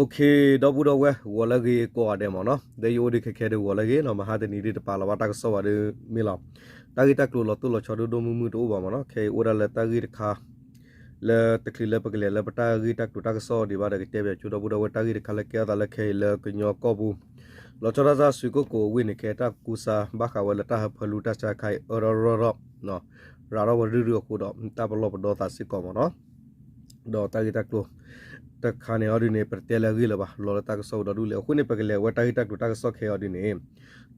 Okay, ဒီပုၢ်ဒီဝဲၢ် ဂီၤလၢအဂ့ၤကိးဂၤဒဲးမ့ၢ်နီၤ, ဒီးယအိၣ်ဒုးခဲခဲဒုးဂီၤလၢအဂ့ၤနီၤ, မဟါတနံၤဒုးတပာ်လီၤဘၣ်တၢ်ကစီၣ်ဘၣ်ဒုးမ့ၢ်လီၤ. တၢ်ဂ့ၢ်တၢ်ကျိၤလီၤတိၢ်လီၤဆီဒိၣ်ဒိၣ်မုၢ်မုၢ်တအိၣ်ဘၣ်မ့ၢ်နီၤ, ခဲအံၤအိၣ်ဒၣ်လၢတၢ်ဂ့ၢ်တခါ လၢတချုးလၢပကလဲၤလၢပတၢ်ဂ့ၢ်တၢ်ကျိၤတၢ်ကစီၣ်ဒံးဘၣ်ဒီး ကတဲဘၣ်ဆိဒီပုၢ်ဒီဝဲၢ်တၢ်ဂ့ၢ်တခါလၢကဲထီၣ်သးလၢခဲအံၤလၢကညီကီၢ်ပူၤ လီၤဆီဒၣ်တၢ်စုကဝဲၤကိးဝ့ၢ်န့ၣ် ခဲတၢ်ကူစါဘၣ်ဃးဝဲလၢတၢ်ဟၢဖၢလူတၢ်ဆါခါအံၤ အၢထီၣ်ရၢထီၣ် ရၤထီၣ်ဝဲရုၢ်ရုၢ်အဃိဒီး တၢ်ပလီၢ်ပဒီသးစ့ၢ်ကီးမ့ၢ်နီၤ. ဒီးတၢ်ဂ့ၢ်တၢ်ကျိၤတခါန့ၣ်အီၤဒုးန့ၣ် ပတတဲလၢအဂ့ၢ်လၢၤဘၣ် လီၤလၢတၢ်ကစီၣ်ဝဲဒီဒူၣ်လဲၣ်. အဃိန့ၣ် ပကလဲၤဝဲတၢ်ဂ့ၢ်တၢ်ကျိၤတၢ်ကစီၣ်ခဲအံၤအီၤဒုးန့ၣ်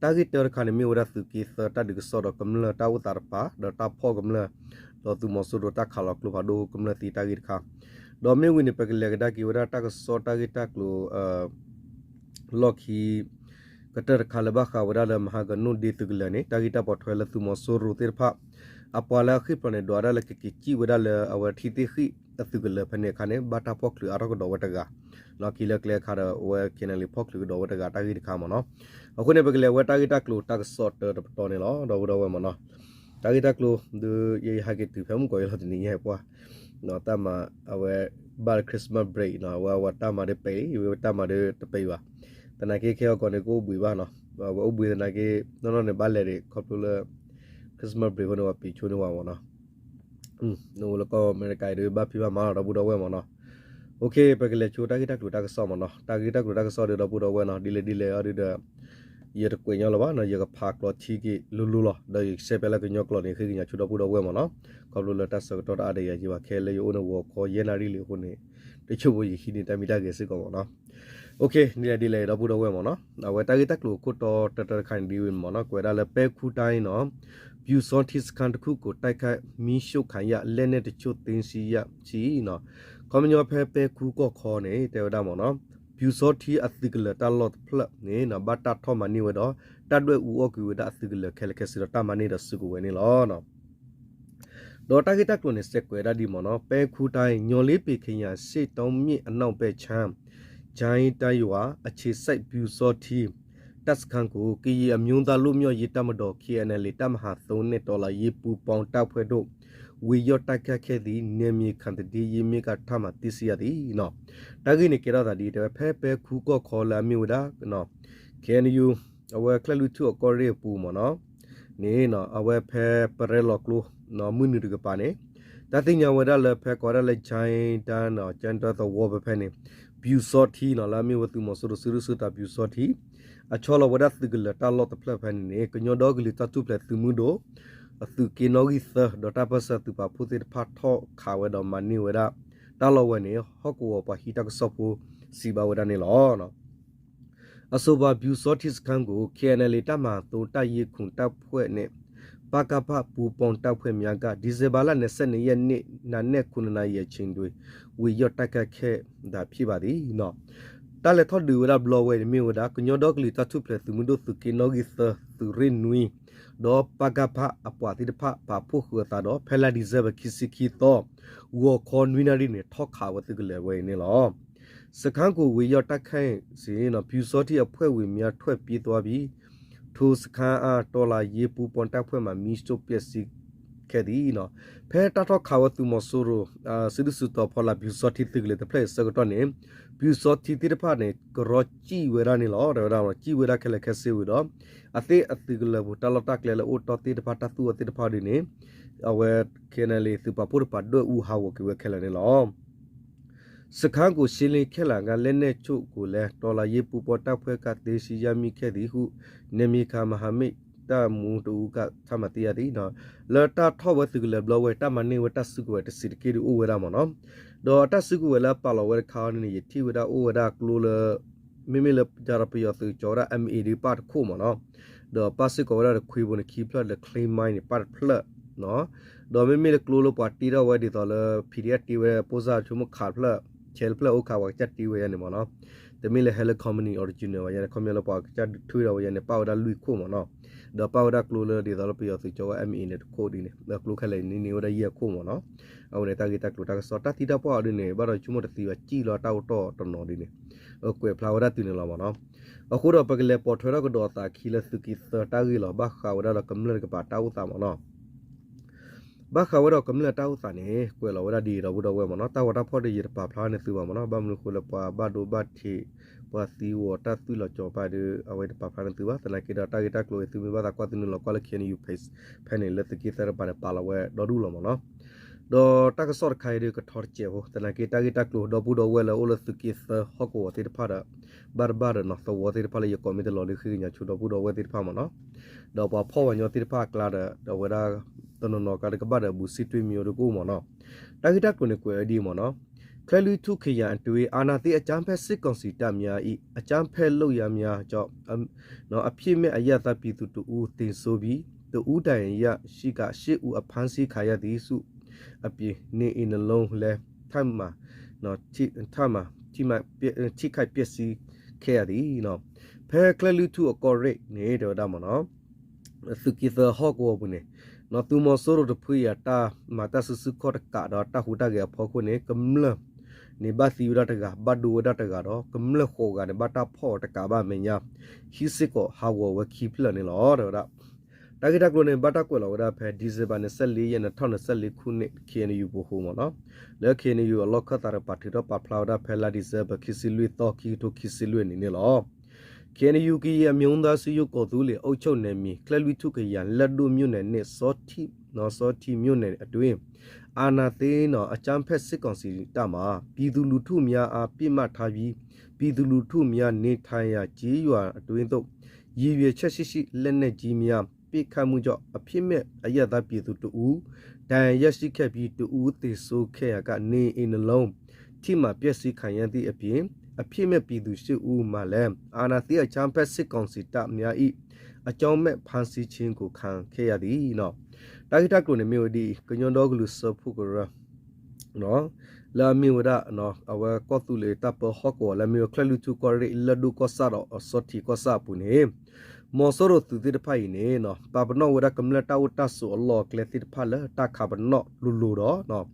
တၢ်ဂ့ၢ်တၢတခါန့ၣ် မ့ၢ်ဝဲဒၣ်သုးက့သၢတၢ်ဒုးကစီၣ်ဒီးကမျၢၢ်တၢ်အိၣ်သးတပၤ ဒီးတၢ်ဖီၣ်ကမျၢၢ် ဒီးသုးမီၤစိရိၤတၢ်ခးလီၤကျိဖးဒိၣ်ကမျၢၢ်သံတၢ်ဂ့ၢ်တခါ, ဒီးမ့ၢ်ဝံၤန့ၣ် ပကလဲၤကဒါက့ၤဝဲဒၣ်တၢ်ကစီၣ်တၢ်ဂ့ၢ်တၢ်ကျိၤ လီၢ်ခံ ကတၢၢ်တခါလၢဘၣ်ဃးဝဲဒၣ်လၢမဟါကနိၣ်ဒ့သုးကလၢၤန့ၣ် တၢ်ဂ့ၢ်တၢ်ပိာ်ထွဲလၢသုးမီၤစိရိၤသ့ၣ်တဖၣ် အပှၤလၢအဃ့ၢ်ဖျိးန့ၣ် ဒွးဒၣ်လၢကက့ၤစံၣ်ဝဲဒၣ်လၢအဝဲထံသ့ၣ်ဃံၣ်အသုးကလၢၤဖဲန့ၣ်အခါန့ၣ် ဘၣ်တၢ်ဖီၣ်ချုးအါထီၣ်ကဒီးဝဲတဂၤ လီၢ်ခံလၢကျဲအခါဒီးအဝဲ K N L A ဖီၣ်ချုးကဒီးဝဲတဂၤတၢ်ဂ့ၢ်တခါမ့ၢ်နီၤ. အဃိန့ၣ် ပကလဲၤဝဲတၢ်ဂ့ၢ်တၢ်ကျိၤတၢ်ကစီၣ်တၢတပတီၢ်န့ၣ်လီၤ ဒီပုၢ်ဒီဝဲၢ်မ့ၢ်နီၤ. တၢ်ဂ့ၢ်တၢ်ကျိၤ ဒုးယဟဲက့ၤတုၤဖဲမုၢ်ကီးယလီၤတနံၤညါပှၤ တၢ်မၤအဝဲ ဘၣ်လၢ Christmas break နီၤ အဝဲအဝဲတၢ်မၤဒ်ပဲာ်လံ ဝဲတၢ်မၤဒ်တပဲာ်ဘၣ်. သနာ်က့ခဲအံၤကီးန့ၣ် ကအိၣ်ဘှံးဘၣ်နီၤ အဝဲအိၣ်ဘှံးသနာ်က့ နီၢ်နီၢ်န့ၣ်ဘၣ်လဲၤဒံး ခီဖျိလၢ Christmas break အဃိန့ၣ် ပှၤပံာ်ဆိန့ၢ်ဝဲမ့ၢ်နီၤ. နအိၣ်လၢကီၢ်အမဲရကၤအံၤဒီး ဘၣ်ဖံးဘၣ်မၤလီၤ ဒီပုၢ်ဒီဝဲၢ်မ့ၢ်နီၤ. Okay, ပကလဲၤဆိတၢ်ဂ့ၢ်တၢ်ကျိၤတၢ်ကစီၣ်မ့ၢ်နီၤ တၢ်ဂ့ၢ်တၢ်ကျိၤတၢ်ကစီၣ်ဒီး ဒီပုၢ်ဒီဝဲၢ်နီၤ ဒ်လဲၣ်ဒ်လဲၣ်အီၤဒုးဒီး ယတကွဲးညီလၢၤဘၣ်နီၤ ယကဖးကျိးထံက့ၤလိၤလိၤလီၤ ဒီးယကရှဲပျဲလၢကညီကျိာ်န့ၣ် ဃ့ကညးဆိဒီပုၢ်ဒီဝဲၢ်မ့ၢ်နီၤ ခီဖျိလၢတၢ်ဆၢကတီၢ်တအါဒံးယၤယံၤဘၣ် ခဲလၢယအိၣ်န့ၣ် ဂီၤခီယဲၢ်နၣ်ရံၣ်လံအဃိန့ၣ် တဆိမိၣ်ယဟံးန့ၢ်တၢ်မံတၢ်ဂဲၤစ့ၢ်ကီးမ့ၢ်နီၤ. Okay, ဒ်လဲၣ်ဒ်လဲၣ်ဒီပုၢ်ဒီဝဲၢ်မ့ၢ်နီၤ အဝဲတၢ်ဂ့ၢ်တၢ်ကျိၤအခိၣ်တီတၢတၢတခါန့ၣ်ဒ်ဝဲမ့ၢ်နီၤ ကွဲးဒၣ်လၢပဲခူတိုင်းနီၤ ပျူစောထီးစခန်းတစ်ခုကို တိုက်ခိုက် မီးရှို့ခံရ လက်နက်တချို့သိမ်းဆည်းရရှိနီၤ ခီပညီဖဲပဲခူကီၢ်ခီန့ၣ် တဲဝဲဒၣ်မ့ၢ်နီၤ ပျူစောထီးအသုးကလၢၤတၢ်လီၢ်တဖျၢၣ်န့ၣ်နီၤ ဘၣ်တၢ်ထီၣ်မၤန့ၢ်ဝဲဒီး တၢ်ဒွဲၣ်အူအီၣ်ကွံာ်ဝဲဒၣ်အသုးကလၢၤခဲလၢာ်ခဲဆ့ဒီးတၢ်မၤန့ၢ်ဒီးစုကဝဲၤန့ၣ်လီၤ. ဒီးတၢ်ဂ့ၢ်တၢ်ကျိၤန့ၣ် စဲးကွဲးဒၣ်ဒ်မ့ၢ်နီၤ ပဲခူတိုင်း ညော်လေးပင်ခရိုင် အရှေ့တောင်မြစ်အနောက်ဘက်ခြမ်း ဂျိုင်းတန်းရွာ အခြေစိုက် ပျူစောထီး တပ်စခန်းကို ကရင်အမျိုးသားလွတ်မြောက်ရေးတပ်မတော် K N L A တပ်မဟာသုံးနဲ့ တော်လှန်ရေးပူးပေါင်းတပ်ဖွဲ့တို့ ဝင်ရောက်တိုက်ခိုက်ခဲ့သည် နယ်မြေခံသတင်းရင်းမြစ်က ထပ်မံသိရှိရသည်နီၤ တၢ်ဂ့ၢ်န့ၣ် ကဲထီၣ်သးဒ်တဲဝဲ ဖဲပဲခူကီၢ်ခီလၢအမ့ၢ်ဝဲဒၣ် K N U အဝဲ ကၠဲၣ်လွံၢ်ထူၣ်အကီၢ်ရ့ၣ်အပူၤမ့ၢ်နီၤ န့ၣ်နီၤ အဝဲဖဲပရဲလီၤကျိ မုၢ်နုာ်တကပၤန့ၣ် တၢ်သ့ၣ်ညါဝဲဒၣ်လၢဖဲကိးဝဲဒၣ်လၢ ကၠဲၣ်တၢ နီၤ ကၠဲၣ်တၢသဝီဖဲဖဲန့ၣ် ပျူစောထီးနီၤ လၢအမ့ၢ်ဝဲသုးမီၤစိရိၤစုဒုၣ်စုတီၤ ပျူစောထီး အဆီလီၤဝဲဒၣ်သုးကလၢၤတၢ်လီၢ်တဖျၢၣ်ဖဲန့ၣ်န့ၣ် ကညီဒီကလုာ်တၢ်ထူၣ်ဖျဲးသုးမုၢ်ဒိၣ် အသုးက့နီၣ်ဂံၢ်သၢ ဒီးတၢ်ပၢၢ်ဆၢသုးပာ်ဖှိၣ်သ့ၣ်တဖၣ်ထီၣ်ခးဝဲဒီးမၤန့ၢ်ဝဲဒၣ် တၢ်လီၢ်ဝဲန့ၣ် ဟီၣ်ကဝီၤပှၤဟံးတၢ်ကစီၣ်ဖိစံးဘၣ်ဝဲဒၣ်န့ၣ်လီၤ. အဆိုပါ ပျူစောထီးစခန်းကို K N L A တပ်မဟာသုံး တပ်ရင်းခုနစ် တပ်ဖွဲ့နဲ့ ပကဖ ပူးပေါင်းတပ်ဖွဲ့များက ဒီဇင်ဘာလ နှစ်ဆယ့်နှစ်ရက်နေ့ နံနက် ခုနစ်နာရီအချိန်တွင် ဝင်ရောက်တိုက်ခိုက်ခဲ့တာဖြစ်ပါသည် တၢ်လဲၤထီၣ်ဒုးဝဲဒၣ်ဘျီဝဲန့ၣ် မ့ၢ်ဝဲဒၣ် ကညီဒီကလုာ်တၢ်ထူၣ်ဖျဲးသုးမုၢ်ဒိၣ် သုးက့နီၣ်ဂံၢ်သၢ သုးရ့ၣ်နွံ ဒီး ပကဖ အပှၤသ့ၣ်တဖၣ် ပာ်ဖှိၣ်ဃုာ်အသးဒီး ဖဲလါဒံၣ်စဲဘၢၣ် ခံဆံခံသီ ဂီၤခီနွံနၣ်ရံၣ်န့ၣ် ထီၣ်ခးဝဲသုးကလၢၤဝဲအံၤန့ၣ်လီၤ. စခန်းကို ဝင်ရောက်တိုက်ခိုက်စဉ် ပျူစောထီးအဖွဲ့ဝင်များ ထွက်ပြေးသွားပြီး ထိုစခန်းအား တော်လှန်ရေးပူးပေါင်းတပ်ဖွဲ့မှ မီးရှို့ဖျက်ဆီးခဲ့သည်နီၤ ဖဲတၢ်ထီၣ်ခးဝဲသုးမီၤစိရိၤ စုဒုၣ်စုတီၤဖီလာ် ပျူစောထီးသုးကလၢၤတဖျၢၣ်အံၤဆၢကတီၢ်န့ၣ် ပျူစောထီးသ့ၣ်တဖၣ်န့ၣ် ကရီစံၣ်ဝဲဒၣ်န့ၣ်လီၤ. တဲဝဲဒၣ် စံၣ်ဝဲဒၣ်ခဲလၢာ်ခဲဆ့ဝံၤဒီး အသ့ၣ်အသုးကလၢၤပူၤ တၢ်လီၢ်တၢ်ကျဲလၢအိၣ်တီၢ်သ့ၣ်တဖၣ် တၢ်သူၣ်အီၤသ့ၣ်တဖၣ်ဒ်န့ၣ် အဝဲ K N L A သုးပာ်ဖှိၣ်တဖၣ်ဒွဲၣ်အူဟးဂီၤက့ၤဝဲခဲလၢာ်န့ၣ်လီၤ. စခန်းကို ရှင်းလင်းခဲ့တာက လက်နက်အချို့ကိုလည်း တော်လှန်ရေးပူးပေါင်းတပ်ဖွဲ့က သိမ်းဆည်းရမိခဲ့သည်ဟု နယ်မြေခံမဟာမိတ်တပ်မှူးတစ်ဦးက ထပ်မံသိရှိရသည် လၢတၢ်ထီၣ်ဝဲသုးကလၢၤဘျီဝဲ တၢ်မၤန့ၢ်ဝဲတၢ်စုကဝဲၤတဆံးတက့ၢ်ဒုးအိၣ်ဝဲဒၣ်မ့ၢ်နီၤ ဒီးတၢ်စုကဝဲၤလၢအပာ်လီၤဝဲတခါန့ၣ် ယထံၣ်ဝဲဒၣ်အိၣ်ဝဲဒၣ်ကျိလၢ မ့မ့ၢ်လၢတၢ်ပယီၤသုးကၠီဝဲဒၣ် M A ဒုးပၣ်တခိၣ်မ့ၢ်နီၤ ဒီးပၣ်စ့ၢ်ကီးဝဲဒၣ်ဒီးခွ့ဖိန့ၣ်ခံဖျၢၣ်ဒီး clay mine န့ၣ် ပၣ်တဖျၢၣ် ဒီးမ့မ့ၢ်လၢကျိလၢပှၤတ့ထီၣ်ဝဲဒ်သိးလၢ P D F တ့ဝဲ ပိၢ်စၢ်ဆိကမိၣ်ခးတဖျၢၣ် ဆဲးတဖျၢၣ်အိၣ်ခး ပှၤကစၢ်တ့ဝဲယါန့ၣ်မ့ၢ်နီၤ တမ့ၢ်လၢ Helen Company original ဝဲယါန့ၣ် ခီပညီလၢပှၤကစၢ်ထုးထီၣ်ဝဲယါန့ၣ် ပၣ်ဝဲဒၣ်လွံၢ်ခိၣ်မ့ၢ်နီၤ ဒီးပၣ်ဝဲဒၣ်ကျိလၢဒ်သိးလၢပယီၤသုးကၠီဝဲ M A န့ၣ်တခိၣ်ဒ်န့ၣ် ဒီးကျိခဲလၢာ်န့ၣ်န့ၢ်ဝဲဒၣ်ယဲၢ်ခိၣ်မ့ၢ်နီၤ အဝဲန့ၣ်တၢ်ဂ့ၢ်တၢ်ကျိၤတၢ်ကစီၣ် တၢ်သံတၢ်ပှၢ်အီၤဒ်န့ၣ် ဘၣ်ဒီးဆိကမိၣ်တသံဘၣ် စံၣ်လီၤတၢ်အိၣ်တီၢ်တနီၤဒ်န့ၣ် ကွဲးဖျါဝဲဒၣ်တုၤန့ၣ်လီၤမ့ၢ်နီၤ အဃိဒီးပကလဲၤပိာ်ထွဲထီၣ်ကဒီးအသးခံလၢသုးက့သၢ တၢ်ဂ့ၢ်လီၤ ဘၣ်ဃးဝဲဒၣ်ဒီးကမျၢၢ်တကပၤတၢ်အိၣ်သးမ့ၢ်နီၤ ဘၣ်ဃးဝဲဒီးကမျၢၢ်တၢ်အိၣ်သးန့ၣ် ကွဲးလီၤဝဲဒၣ်ဒ်အံၤ ဒီပုၢ်ဒီဝဲၢ်မ့ၢ်နီၤ, တၢ်ဂီၤတၢ်ဖီၣ်ဒီးယတပာ်ဖျါန့ၢ်သုဘၣ်မ့ၢ်နီၤ, ဘၣ်မနုၤဃိလၢပှၤဘၣ်ဒိဘၣ်ထံး ပှၤသံဝီၤတၢ်သွံၣ်လီၤကၠီၤပာ်ဒီး အဝဲတပာ်ဖျါန့ၢ်သုဘၣ်. သနာ်က့ဒီးတၢ်ဂ့ၢ်တၢ်ကျိၤအံၤ သုမ့ၢ်ဘၣ်သးကွၢ်သုနုာ်လီၤကွၢ်လၢ KNU page ဖဲန့ၣ် လၢသုးက့သၢတပၤန့ၣ် ပာ်လီၤဝဲဒီဒူၣ်လီၤမ့ၢ်နီၤ. ဒီးတၢ်ကစီၣ်တခါအံၤဒီးကထီတစဲးဖိ သနာ်က့တၢ်ဂ့ၢ်တၢ်ကျိၤ ဒီပုၢ်ဒီဝဲၢ်လၢအိၣ်လၢသုးက့သၢဟီၣ်ကဝီၤသ့ၣ်တဖၣ်ဒီး ဘၣ်တဘၣ်ဒီးနီၤ သဝီသ့ၣ်တဖၣ်လၢယကိးမ့ၢ်တလီၤလၢဃ့ကညးဆိဒီပုၢ်ဒီဝဲၢ်သ့ၣ်တဖၣ်မ့ၢ်နီၤ, ဒီးပှၤဖီၣ်ပှၤညီသ့ၣ်တဖၣ်အကျါဒီး ဒီးအဝဲဒၣ်တနီၤနီၤကျါတကဘၣ်ဒီး ဘူးစံတွ့မံၤအိၣ်တကအိၣ်မ့ၢ်နီၤ. တၢ်ဂ့ၢ်တၢ်ကျိၤန့ၣ်ကွဲးဝဲဒ်အံၤမ့ၢ်နီၤ, ချဲလွံၢ်ထူၣ်ခရံာ်အံၤအတွ့ အာဏာသိမ်းအကြမ်းဖက်စစ်ကောင်စီတပ်များ၏ အကြမ်းဖက်လုပ်ရပ်များကြောင့် အပြစ်မဲ့အရပ်သားပြည်သူတစ်ဦးသေဆုံးပြီး တစ်ဦးဒဏ်ရာရရှိကာ ရှစ်ဦးအဖမ်းဆီးခံရသည် အပြင် နေအိမ်နှစ်လုံးလည်း ထပ်မံ ထပ်မံ ထိမှန်ပျက် ထိခိုက်ပျက်စီးခဲ့ရသည် ဖဲချဲလွံၢ်ထူၣ်အကီၢ်ရ့ၣ်န့ၣ် တဲဝဲဒၣ်မ့ၢ်နီၤ, သုးက့သၢဟီၣ်ကဝီၤပူၤန့ၣ် သုးမီၤစိရိၤတဖုအံၤအတၢ်မၤတၢ်စုဆူၣ်ခီၣ်တကးဒီးတၢ်ဟူးတၢ်ဂဲၤအဖီခိၣ်န့ၣ် ကမျၢၢ်န့ၣ်ဘၣ်သံဝဲဒၣ်တဂၤ ဘၣ်ဒိဝဲဒၣ်တဂၤဒီး ကမျၢၢ်ဃိးဂၤန့ၣ် ဘၣ်တၢ်ဖီၣ်အီၤတကးဘၣ်အမဲာ်ညါ ဟံးစ့ၢ်ကီးဟးဂီၤဝဲခံဖျၢၣ်န့ၣ်လီၤ တဲဝဲဒၣ်. တၢ်ဂ့ၢ်တၢ်ကျိၤန့ၣ် ဘၣ်တၢ်ကွဲးလီၤဝဲဒၣ်ဖဲ December န့ၣ် သၢလံယဲၢ် နှစ်ထောင့်နှစ်ဆယ့်လေးခုနှစ် KNU ပူၤဃိမ့ၢ်နီၤ, လၢ KNU အလီၢ်ခၢၣ်သးတပာ်ထုးထီၣ်ပာ်ဖျါဝဲဒၣ်ဖဲလါ December ခံဆံလွံၢ်သီ ခံကထိခံဆံလွံၢ်အနံၤန့ၣ်လီၤ. KNU ကရင်အမျိုးသားအစည်းအရုံး ကီၢ်သူလ့ၤအုပ်ချုပ်နယ်မြေ ချဲလွံၢ်ထူၣ်ခရံာ် လက်ဒိမြို့နယ်နှင့် စောထီမြို့နယ်အတွင်း အာဏာသိမ်းအကြမ်းဖက်စစ်ကောင်စီတပ်မှ ပြည်သူလူထုများအား ပစ်မှတ်ထားပြီး ပြည်သူလူထုများနေထိုင်ရာကျေးရွာအတွင်းသို့ ရည်ရွယ်ချက်ရှိရှိ လက်နက်ကြီးများ ပစ်ခတ်မှုကြောင့် အပြစ်မဲ့အရပ်သားပြည်သူတစ်ဦး ဒဏ်ရာရရှိခဲ့ပြီး တစ်ဦးသေဆုံးခဲ့ရာက နေအိမ်နှစ်လုံး ထိမှန်ပျက်စီးခံရသည့်အပြင် အပြစ်မဲ့ပြည်သူရှစ်ဦးမှာလည်း အာဏာသိမ်းအကြမ်းဖက်စစ်ကောင်စီတပ်များ၏ အကြောင်းမဲ့ဖမ်းဆီးခြင်းကို ခံခဲ့ရသည် တၢ်ဂ့ၢ်တၢ်ကျိၤန့ၣ် မ့ၢ်ဝဲဒ်အံၤ ကညီဒီကလုာ်စၢဖှိၣ်ကရၢ လၢအမ့ၢ်ဝဲဒၣ် အဝဲကီၢ်သူလ့ၤတၢ်ပၢဟီၣ်ကဝီၤ လၢအမ့ၢ်ဝဲချဲလွံၢ်ထူၣ်ကီၢ်ရ့ၣ် လၢၢ်ဒိၣ်ကီၢ်ဆၣ်ဒီးအစီထံးကီၢ်ဆၣ်အပူၤန့ၣ် မီၤစိရိၤသုးသ့ၣ်တဖၣ်အံၤန့ၣ် ပာ်ပနီၣ်ဝဲဒၣ်ကမျၢၢ်တၢ်အိၣ်တၢ်ဆိးအလီၢ်အကျဲသ့ၣ်တဖၣ်လၢတၢ်ခးပနီၣ်လိၤလိၤဒီး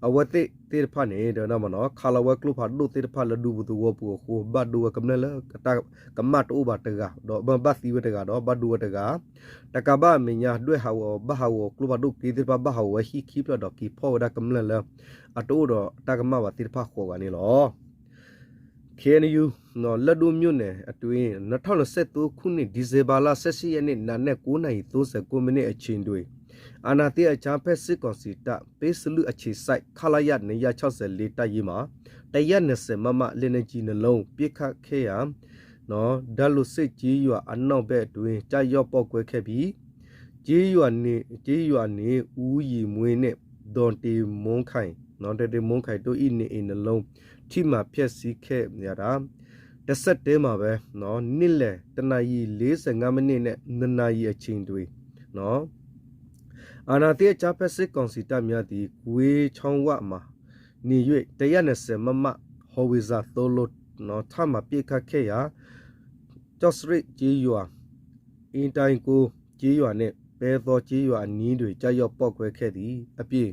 အဝဲသ့ၣ်သ့ၣ်တဖၣ်န့ၣ် တဲဝဲဒၣ်မ့ၢ်နီၤ ခးလီၤဝဲကျိဖးဒိၣ်သ့ၣ်တဖၣ်လၢဒူပူၤသဝီပူၤအဃိ ဘၣ်ဒိဝဲကမျၢၢ်လၢ ကမၣ်တအိၣ်ဘၣ်တဂၤ ဒီးဘၣ်သံဝဲတဂၤဒီး ဘၣ်ဒိဝဲတဂၤ တကးဘၣ်အမဲာ်ညါ ဒွဲၣ်ဟးဂီၤ ဘၣ်ဟးဂီၤကျိဖးဒိၣ်က့သ့ၣ်တဖၣ် ဘၣ်ဟးဂီၤဝဲဟံၣ်ခံဖျၢၣ်ဒီး က့ၤဖီၣ်ဝဲဒၣ်ကမျၢၢ်လၢ အတအိၣ်ဒီးတၢ်ကမၣ်ဘၣ်သ့ၣ်တဖၣ်ဃိးဂၤန့ၣ်လီၤ. KNU လၢၢ်ဒိၣ်မြို့နယ်အတွင်း နှစ်ထောင့်နှစ်ဆယ့်သုံးခုနှစ် ဒီဇင်ဘာလ ဆယ့်ရှစ်ရက်နေ့ နံနက် ကိုးနာရီ သုံးဆယ့်ကိုးမိနစ်အချိန်တွင် အာဏာသိမ်းအကြမ်းဖက်စစ်ကောင်စီတပ် ပဲစလုအခြေစိုက် ခလရ နှစ်ရာခြောက်ဆယ့်လေး တပ်ရင်းမှ တစ်ရာနှစ်ဆယ် မမ လက်နက်ကြီး နှစ်လုံး ပစ်ခတ်ခဲ့ရာ ဓာတ်လိုစ့ကျေးရွာ အနောက်ဘက်တွင် ကျရောက်ပေါက်ကွဲခဲ့ပြီး ကျေးရွာနေ ကျေးရွာနေ ဦးရီမွေးနှင့် ဒေါ်တင်မိုးခိုင် ဒေါ်တင်မိုးခိုင်တို့၏ နေအိမ်နှစ်လုံး ထိမှန်ပျက်စီးခဲ့ရတာ တစ်ဆက်တည်းမှာပဲ နေ့လယ် တစ်နာရီ လေးဆယ့်ငါးမိနစ်နှင့် နှစ်နာရီအချိန်တွင် အာဏာသိမ်းအကြမ်းဖက်စစ်ကောင်စီတပ်များသည် ကွေးချောင်းဝမှနေ၍ တစ်ရာနှစ်ဆယ် မမ ဟောင်ဝစ်ဇာ သုံးလုံး ထပ်မံပစ်ခတ်ခဲ့ရာ ကျောက်စရစ်ကျေးရွာ အင်းတိုင်းကုန်းကျေးရွာနှင့် ပဲသောကျေးရွာအနီးတွင် ကျရောက်ပေါက်ကွဲခဲ့သည်အပြင်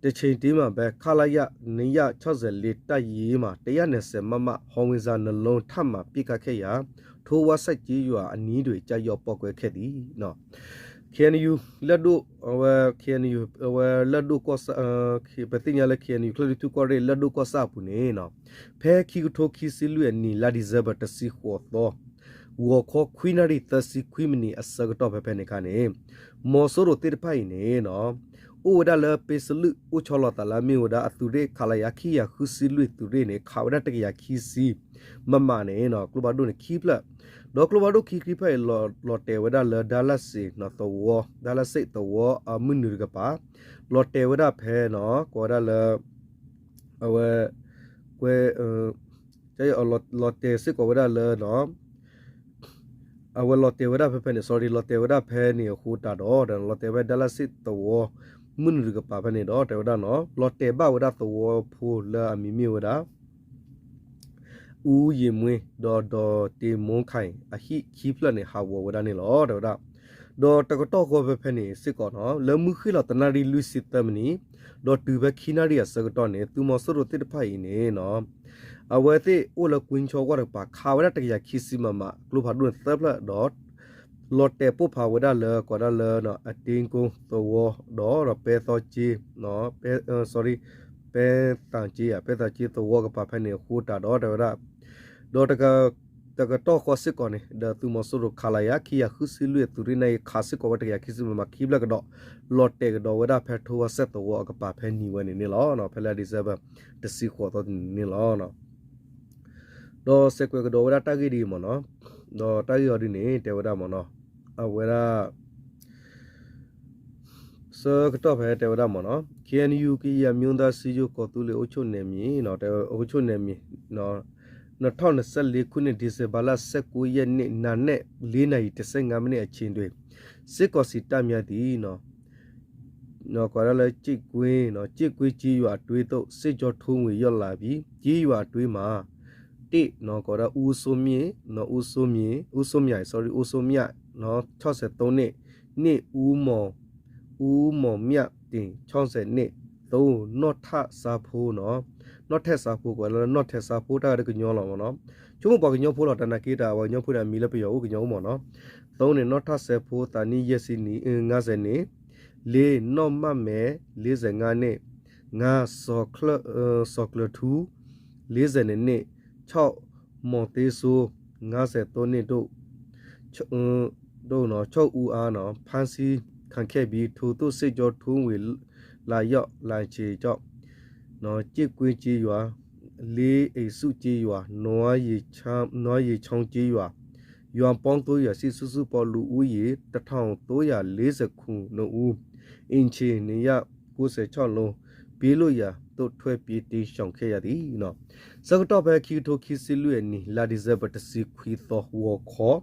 တစ်ချိန်တည်းမှာပဲ ခလရ နှစ်ရာခြောက်ဆယ့်လေး တပ်ရင်းမှ တစ်ရာနှစ်ဆယ် မမ ဟောင်ဝစ်ဇာ နှစ်လုံး ထပ်မံပစ်ခတ်ခဲ့ရာ ထိုးဝါဆိုက်ကျေးရွာအနီးတွင် ကျရောက်ပေါက်ကွဲခဲ့သည် KNU လၢၢ်ဒိၣ် အဝဲ KNU အဝဲလၢၢ်ဒိၣ်ကီၢ်ဆၣ် ပသ့ၣ်ညါလၢ KNU ချၢၣ်လွံၢ်ထူၣ်ကီၢ်ရ့ၣ် လၢၢ်ဒိၣ်ကီၢ်ဆၣ်အပူၤန့ၣ် ဖဲခံကထိခံဆံလွံၢ်အနံၣ် လါ December တဆံဃိးသီ ဂီၤခီခွံနၣ်ရံၣ်သၢဆံခွံမံးနံးအဆၢကတီၢ်ဖဲဖဲန့ၣ်အခါန့ၣ် မီၤစိရိၤသ့ၣ်တဖၣ်အံၤန့ၣ် အိၣ်ဝဲဒၣ်လၢပဲစလုၢ် အိၣ်ဆီလီၤသးလၢအမ့ၢ်ဝဲဒၣ်အသုးရ့ၣ် ခလရ ခံကယၤဃုဆံလွံၢ် သုးရ့ၣ်န့ၣ် ခးဝဲဒၣ်တကယၤခံဆံ မမ န့ၣ် ကျိဖးဒိၣ်န့ၣ်ခံဖျၢၣ် ဒီးကျိဖးဒိၣ်ခံခံဖျၢၣ်အံၤ လီၤတဲာ်ဝဲဒၣ်လၢ ဒါလစ့ၣ်သဝီ ဒါလစ့ၣ်သဝီအမုၢ်နုာ်တကပၤ လီၤတဲာ်ဝဲဒၣ်ဖဲ ကိးဝဲဒၣ်လၢ အဝဲ ကွဲ လီၤတဲာ်စ့ၢ်ကီးဝဲဒၣ်လၢ အဝဲလီၤတဲာ်ဝဲဒၣ်ဖဲဖဲန့ၣ် sorry လီၤတဲာ်ဝဲဒၣ်ဖဲန့ၣ်အဃိတၢ်ဒီး လီၤတဲာ်ဝဲ ဒါလစ့ၣ်သဝီ မုၢ်နုာ်တကပၤဖဲန့ၣ်ဒီး တဲဝဲဒၣ်နီၤ လီၤတဲာ်ဘၣ်ဝဲဒၣ်သဝီဖိလၢအမံၤမ့ၢ်ဝဲဒၣ် ဦးရီမွေး ဒီး ဒေါ်တင်မိုးခိုင် အဟံၣ်ခံဖျၢၣ်န့ၣ် ဟးဂီၤဝဲဒၣ်န့ၣ်လီၤ တဲဝဲဒၣ် ဒီးတကတီၢ်ဃီဖဲဖဲန့ၣ်စ့ၢ်ကီးနီၤ လၢမုၢ်ဃ့ၢ်လီၤတနၣ်ရံၣ်လွံၢ်ဆံသၢမံးနံး ဒီးတုၤဖဲခံနၣ်ရံၣ်အဆၢကတီၢ်န့ၣ် သုးမီၤစိရိၤသ့ၣ်တဖၣ်အံၤန့ၣ် အဝဲသ့ၣ်အိၣ်လၢကွံဆီဝၣ်တကပၤ ခးဝဲဒၣ်တကယၤခံဆံ မမ ကျိဖးဒိၣ်န့ၣ်သၢဖျၢၣ်ဒီး လီၤတဲာ်ပိၢ်ဖးဝဲဒၣ်လၢ ကိးဒၣ်လၢ အတ့ကိသဝီဒီး ပဲသီက့ ပဲ sorry ပဲသးက့ ပဲသးက့သဝီကပၤဖဲန့ၣ်အဃိတးဒီး တဲဝဲဒၣ် ဒီးတကတီၢ်ဃီစ့ၢ်ကီးန့ၣ် ဒီးသုးမီၤစိရိၤ ခလရ ခံကယၤဃုဆံလွံၢ်အသုးရ့ၣ်နၢ်အံၤခးစ့ၢ်ကီးဝဲတကယၤခံဆံမမခံဖျၢၣ်ကဒီး လီၤတဲာ်ကဒီးဝဲဒၣ်ဖဲထိဝါစဲၣ်သဝီအကပၤဖဲနံၤဝဲန့ၣ်န့ၣ်လီၤ. ဖဲလၢ December တဆံဃိးသီန့ၣ်န့ၣ်လီၤ. ဒီးစဲးကွဲးကဒီးဝဲဒၣ်တၢ်ဂ့ၢ်ဒ်အံၤမ့ၢ်နီၤ, ဒီးတၢ်ဂ့ၢ်အီၤဒ်န့ၣ် တဲဝဲဒၣ်မ့ၢ်နီၤ, အဝဲဒၣ် ဆၢကတီၢ်ဖဲတဲဝဲဒၣ်မ့ၢ်နီၤ KNU ကရင်အမျိုးသားစည်းရုံး ကီၢ်သူလ့ၤအုပ်ချုပ်နယ်မြေ အုပ်ချုပ်နယ်မြေ နှစ်ထောင့်နှစ်ဆယ့်လေးခုနှစ် ဒီဇင်ဘာလ ဆယ့်ကိုးရက်နေ့ နံနက် လေးနာရီ တစ်ဆယ့်ငါးမိနစ်အချိန်တွင် စစ်ကောင်စီတပ်များသည် ကိးဒၣ်လၢ ကျိၣ်ကွ့ ကျိၣ်ကွ့ကျေးရွာအတွင်းသို့ စစ်ကြောင်းထိုးဝင်ရောက်လာပြီး ကျေးရွာအတွင်းမှာ တစ် ကိးဒၣ် ဦးစိုးမြင့် ဦးစိုးမြင့် ဦးစိုးမြင့် sorry ဦးစိုးမြတ် ခြောက်ဆယ့်သုံးနှစ် နှစ် ဦးမောင် ဦးမောင်မြတ်တင် ခြောက်ဆယ့်နှစ် သုံး နီၢ်ထၣ်စါဖိ နီၢ်ထၣ်စါဖိ ကိးဒၣ်လၢ နီၢ်ထၣ်စါဖိ တၢ်ဂၤတကညီလီၤမ့ၢ်နီၤ, ဆိကမိၣ်ပှၤကညီဖိလီၤ တနာ်က့တၢ် ပှၤကညီဖိန့ၣ် အမံၤလၢပယီၤအိၣ်ကညီအိၣ်မ့ၢ်နီၤ, သုံး န့ၣ် နီၢ်ထၣ်စဲဖိ သးနံၣ်ယဲၢ်ဆံနံၣ် ငါးဆယ်နှစ် လေး နီၢ်မၢ်မဲ လေးဆယ့်ငါးနှစ် ငါး စီၤကျၢၤထူ လေးဆယ့်နှစ်နှစ် ခြောက် မောင်သေးစိုး ငါးဆယ့်သုံးနှစ်တို့ တို့ ခြောက်ဦးအား ဖမ်းဆီးခံခဲ့ပြီး ထိုသို့စစ်ကြောင်းထိုးဝင်လာရောက်လာခြင်းကြောင့် ကျိၣ်ကွ့ကျေးရွာ လေး အိမ်စုကျေးရွာ နွားရေချောင်းကျေးရွာ ရွာပေါင်းသုံးရွာရှိ စုစုပေါင်းလူဦးရေ တစ်ထောင်သုံးရာလေးဆယ့်ခုနစ်ဦး အိမ်ခြေ နှစ်ရာကိုးဆယ့်ခြောက်လုံး ဘေးလွတ်ရာသို့ ထွက်ပြေးတိမ်းရှောင်ခဲ့ရသည်. ဆၢကတီၢ်ဖဲခံကထိခံဆံလွံၢ်အနံၣ် လါ December တဆံခွံသီ ဂီၤခီ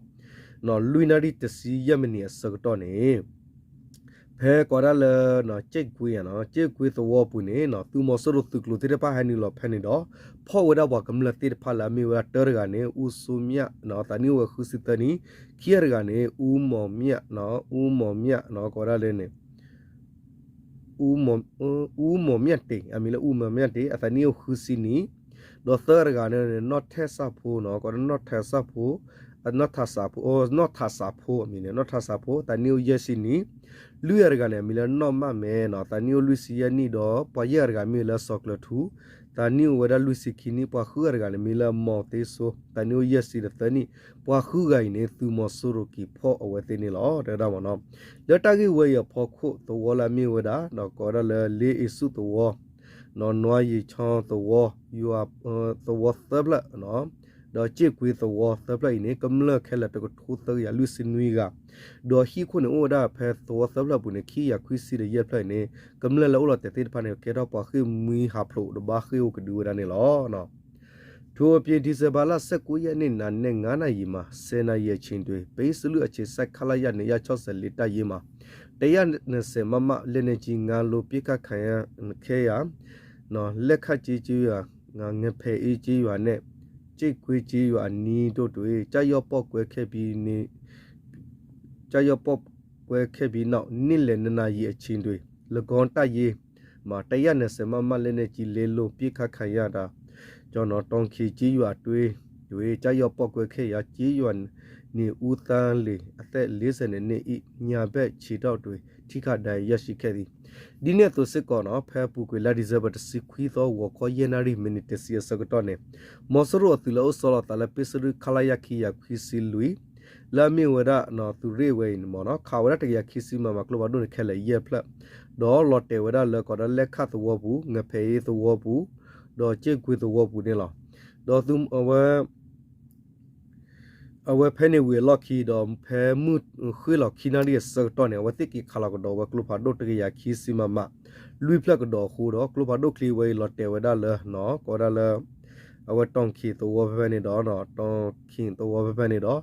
လွံၢ်နၣ်ရံၣ်တဆံယဲၢ်မံးနံးအဆၢကတီၢ်န့ၣ် ဖဲကိးဒၣ်လၢ ကျိၣ်ကွ့ ကျိၣ်ကွ့သဝီပူၤန့ၣ် သုးမီၤစိရိၤသုးကျိၤသ့ၣ်တဖၣ်ဟဲနုာ်လီၤဖဲန့ၣ်ဒီး ဖီၣ်ဝဲဒၣ်ပှၤကမျၢၢ်သ့ၣ်တဖၣ်လၢအမ့ၢ်ဝဲဒၣ်တၢတဂၤန့ၣ် ဦးစိုးမြတ် သးနံၣ်အိၣ်ဝဲဃုဆံသၢနံၣ်, ခံဂၤတဂၤန့ၣ် ဦးမောင်မြတ် ဦးမောင်မြတ် ကိးဒၣ်လၢန့ၣ် ဦးမောင်မြတ် ဦးမောင်မြတ်တင် အမံၤလၢ ဦးမောင်မြတ်တင် အသးနံၣ်အိၣ်ဃုဆံနံၣ်, ဒီးသၢဂၤတဂၤန့ၣ် နီၢ်ထၣ်စါဖိ ကိးဒၣ်နီၢ်ထၣ်စါဖိ နီၢ်ထၣ်စါဖိ နီၢ်ထၣ်စါဖိ အမံၤန့ၣ် နီၢ်ထၣ်စါဖိ သးနံၣ်အိၣ်ယဲၢ်ဆံနံၣ်, လွံၢ်ဂၤတဂၤန့ၣ် အမံၤလၢနီၢ်မၢ်မဲ သးနံၣ်အိၣ်လွံၢ်ဆံယဲၢ်နံၣ်ဒီး ပှၤယဲၢ်ဂၤတဂၤမ့ၢ်လၢစီၤကျၢၤထူ သးနံၣ်အိၣ်ဝဲဒၣ်လွံၢ်ဆံခံနံၣ်, ပှၤဃုဂၤတဂၤန့ၣ် မ့ၢ်လၢမောင်သေးစိုး သးနံၣ်အိၣ်ယဲၢ်ဆံဒီးသၢနံၣ်, ပှၤဃုဂၤအံၤန့ၣ် သုးမီၤစိရိၤက့ၤဖီၣ်အဝဲသ့ၣ်န့ၣ်လီၤ တဲဝဲဒၣ်မ့ၢ်နီၤ. လၢတၢ်ဂ့ၢ်ဝဲအံၤအဖီခိၣ် သဝီလၢအမ့ၢ်ဝဲဒၣ် ကိးဒၣ်လၢ လေး အိမ်စုသဝီ နွားရေချောင်းသဝီ ယွၤ သဝီသၢဖျၢၣ် ဒီးကျိၣ်ကွ့သဝီသၢဖျၢၣ်အံၤန့ၣ် ကမျၢၢ်ခဲလၢာ်တကထိသၢကယၤလွံၢ်ဆံနွံဂၤ, ဒီးဟံၣ်ခိၣ်န့ၣ်အိၣ်ဝဲဒၣ်ဖဲသဝီသၢဖျၢၣ်အပူၤန့ၣ် ခံကယၤခွံဆံဒီးယဲၢ်ဖျၢၣ်အံၤန့ၣ် ကမျၢၢ်လၢအိၣ်လီၤတဲာ်သ့ၣ်တဖၣ်န့ၣ် ကဲထီၣ်ပှၤဃ့ၢ်မှံဟးဖျိးဒီးဘၣ်ဃ့ၢ်အိၣ်ကဒုဝဲဒၣ်န့ၣ်လီၤ. ထို့အပြင် ဒီဇင်ဘာလ ဆယ့်ကိုးရက်နေ့ နံနက် ငါးနာရီမှ ဆယ်နာရီအချိန်တွင် ပယီၤစစ်တပ်အခြေစိုက် ခလရ နှစ်ရာခြောက်ဆယ့်လေး တပ်ရင်းမှာ တစ်ရာနှစ်ဆယ် မမ လက်နက်ကြီး ငါးလုံး ပစ်ခတ်ခံရ ခံရ လက်ခတ်ကျေးကျေးရွာ ငဖဲအင်းကျေးရွာနှင့် ကျိၣ်ကွ့ကျေးရွာအနီးတို့တွင် ကျရောက်ပေါက်ကွဲခဲ့ပြီး ကျရောက်ပေါက်ကွဲခဲ့ပြီးနောက် နေ့လယ် နှစ်နာရီအချိန်တွင် ၎င်းတပ်ရင်းမှ တစ်ရာနှစ်ဆယ် မမ လက်နက်ကြီး လေးလုံး ပစ်ခတ်ခံရတာကြောင့် တောင်ခံကျေးရွာအတွင်းတွင် ကျရောက်ပေါက်ကွဲခဲ့ရာ ကျေးရွာနေ ဦးသန်းလွင် အသက် လေးဆယ့်နှစ်နှစ် ၏ ညာဘက်ခြေထောက်တွင် ထိခိုက်ဒဏ်ရာရရှိခဲ့သည်. ဒ်န့ၣ်အသိးစ့ၢ်ကီးနီၤ ဖဲအပူၤကွံာ်လါ December တဆံခွံသီ ဂီၤခီ ယဲၢ်နၣ်ရံၣ် မံးနံး တဆံအဆၢကတီၢ်န့ၣ် မီၤစိရိၤအသုးလၢအိၣ်ဆီလီၤသးလၢ ပ့စရူၢ် ခလရ ခံကယၤခွံဆံလွံၢ် လၢအမ့ၢ်ဝဲဒၣ် သုးရ့ၣ်ဝဲအံၤန့ၣ်မ့ၢ်နီၤ ခးဝဲဒၣ်တကယၤခံဆံ မမ ကျိဖးဒိၣ်န့ၣ်ခဲလၢာ်ယဲၢ်ဖျၢၣ် ဒီးလီၤတဲာ်ဝဲဒၣ်လၢ ကိးဒၣ် လက်ခတ် သဝီပူၤ ငဖဲအင်းသဝီပူၤ ဒီးကျိၣ်ကွ့သဝီပူၤန့ၣ်လီၤ. ဒီးသုးအဝဲ အဝဲဖဲန့ၣ်ဝံၤအလီၢ်ခံဒီး ဖဲမုၢ်ဃ့ၢ်လီၤခံနၣ်ရံၣ်အဆၢကတီၢ်န့ၣ် အဝဲသ့ၣ်က့ၤခးလီၤကဒီးဝဲကျိဖးဒိၣ်တကယၤခံဆံ မမ လွံၢ်ဖျၢၣ်ကဒီးအဃိဒီး ကျိဖးဒိၣ်ချံဝဲအံၤလီၤတဲာ်ဝဲဒၣ်လၢ ကိးဝဲဒၣ်လၢ အဝဲတီၣ်ခံသဝီဖဲဖဲန့ၣ်ဒီး တီၣ်ခံသဝီဖဲဖဲန့ၣ်ဒီး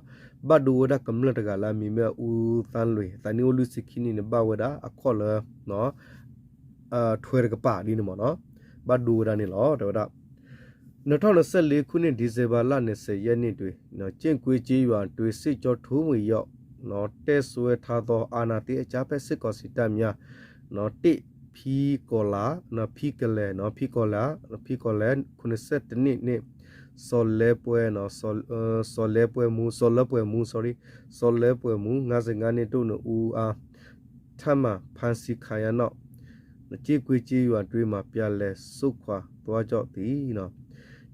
ဘၣ်ဒိဝဲဒၣ်ကမျၢၢ်တဂၤလၢအမံၤမ့ၢ် ဦးသန်းလွင် သးနံၣ်အိၣ်လွံၢ်ဆံခံနံၣ်န့ၣ် ဘၣ်ဝဲဒၣ်အခီၣ်လၢ ထွဲတကပၤဒ်န့ၣ်မ့ၢ်နီၤ ဘၣ်ဒိဝဲဒၣ်န့ၣ်လီၤ တဲဝဲဒၣ် နှစ်ထောင့်နှစ်ဆယ့်လေးခုနှစ် ဒီဇင်ဘာလ နှစ်ဆယ်ရက်နေ့တွင် ကျိၣ်ကွ့ကျေးရွာတွင် စစ်ကြောင်းထိုးဝင်ရောက် တပ်စွဲထားသော အာဏာသိမ်းအကြမ်းဖက်စစ်ကောင်စီတပ်များ တစ် ဖီကီၤလး ဖီကလဲၤ ဖီကီၤလး ဖီကီၤလး ခုနစ်ဆယ့်တစ်နှစ်နှင့် စီၤလဲပှဲၤ, စီၤလဲပှဲၤမူ, စီၤလၢပှဲၤမူ, sorry, စီၤလၢပှဲၤမူ ငါးဆယ့်ငါးနှစ် ဒိၣ်နအူအါ ထပ်မံဖမ်းဆီးခံရနောက် ကျေးကွေးကျေးရွာအတွင်းမှာ ပြန်လည်ဆုတ်ခွာသွားကြသည်.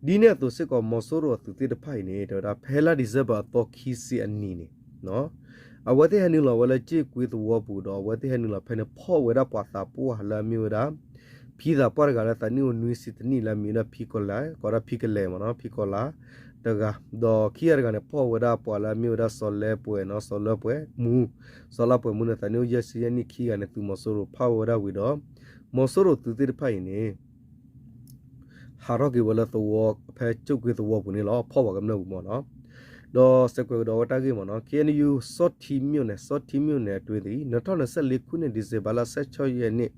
ဒ်န့ၣ်အသိးစ့ၢ်ကီး မီၤစိရိၤအသုးသ့ၣ်တဖၣ်အံၤန့ၣ် တဲဝဲဒၣ် ဖဲလါဒံၣ်စဲဘၢၣ်အသီခံဆံအနံၤန့ၣ် အဝဲသ့ၣ်ဟဲနုာ်လီၤဝဲလၢ ကၠ့ၣ်ကွ့သဝီပူၤဒီး အဝဲသ့ၣ်ဟဲနုာ်လီၤဖဲန့ၣ် ဖီၣ်ဝဲဒၣ်ပှၤသးပှၢ်လၢအမ့ၢ်ဝဲဒၣ် ဖံသးပှၢ်တဂၤလၢသးနံၣ်အိၣ်နွံဆံတနံၣ်လၢအမံၤဝဲဒၣ်ဖံကီၤလၤ, ကိးဒၣ်ဖံကလဲၤမ့ၢ်နီၤ, ဖံကီၤလၤတဂၤ, ဒီးခံဂၤတဂၤန့ၣ် ဖီၣ်ဝဲဒၣ်ပှၤလၢအမ့ၢ်ဝဲဒၣ်စီၤလဲပှဲၤနီၤ, စီၤလၢပှဲၤမူ, စီၤလၢပှဲၤမူန့ၣ် သးနံၣ်အိၣ်ယဲၢ်ဆံယဲၢ်နံၣ်, ခံဂၤန့ၣ် သုးမီၤစိရိၤဖီၣ်ဝဲဒၣ်ဝံၤဒီး မီၤစိရိၤသုးသ့ၣ်တဖၣ်အံၤန့ၣ် ဟးထီၣ်က့ၤဝဲလၢသဝီ ဖဲကၠ့ၣ်ကွ့သဝီပူၤန့ၣ်လီၤ, ဖီၣ်ပှၤကမျၢၢ်ပူၤမ့ၢ်နီၤ. ဒီးစဲးကွဲးကဒီးဝဲတၢ်ဂ့ၢ်မ့ၢ်နီၤ, ခ့ၣ်အဲၣ်ယူၣ် စီထံမြို့နယ်, စီထံမြို့နယ်အတွင်း နှစ်ထောင့်နှစ်ဆယ့်လေးခုနှစ် ဒီဇင်ဘာလ ဆယ့်ခြောက်ရက်နေ့,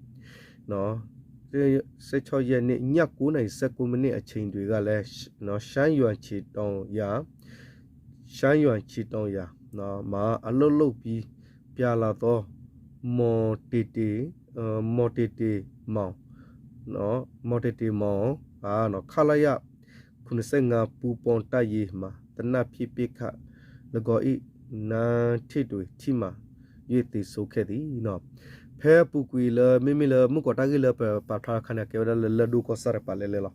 ဆယ့်ခြောက်ရက်နေ့ ညကိုးနာရီဆယ့်ကိုးမိနစ်အချိန်တွေကလည်း ရှမ်းရွာခြေတုံးရာ ရှမ်းရွာခြေတုံးရာ မှာ အလုပ်လုပ်ပြီး ပြန်လာသော မော်တေတေ, မော်တေတေမောင်, မော်တေတေမောင် ခလရ ခုနှစ်ဆယ့်ငါး ပူပေါင်းတပ်ရင်းမှာ သေနတ်ဖြင့်ပစ်ခတ် လၢဂီၤအံၤနန်းထိတွေ့ ထိမှန် ၍ သေဆုံးခဲ့သည်. ဖဲအပူၤကွံာ်လၢ မ့မ့ၢ်လၢမုၢ်ကီးတၢ်ဂ့ၢ်လၢပပာ်ဖျါအခါန့ၣ် အကဲဝဲဒၣ်လၢလၢၢ်ဒိၣ်ကီၢ်ဆၣ်တပၤလဲၣ်လဲၣ်လီၤ.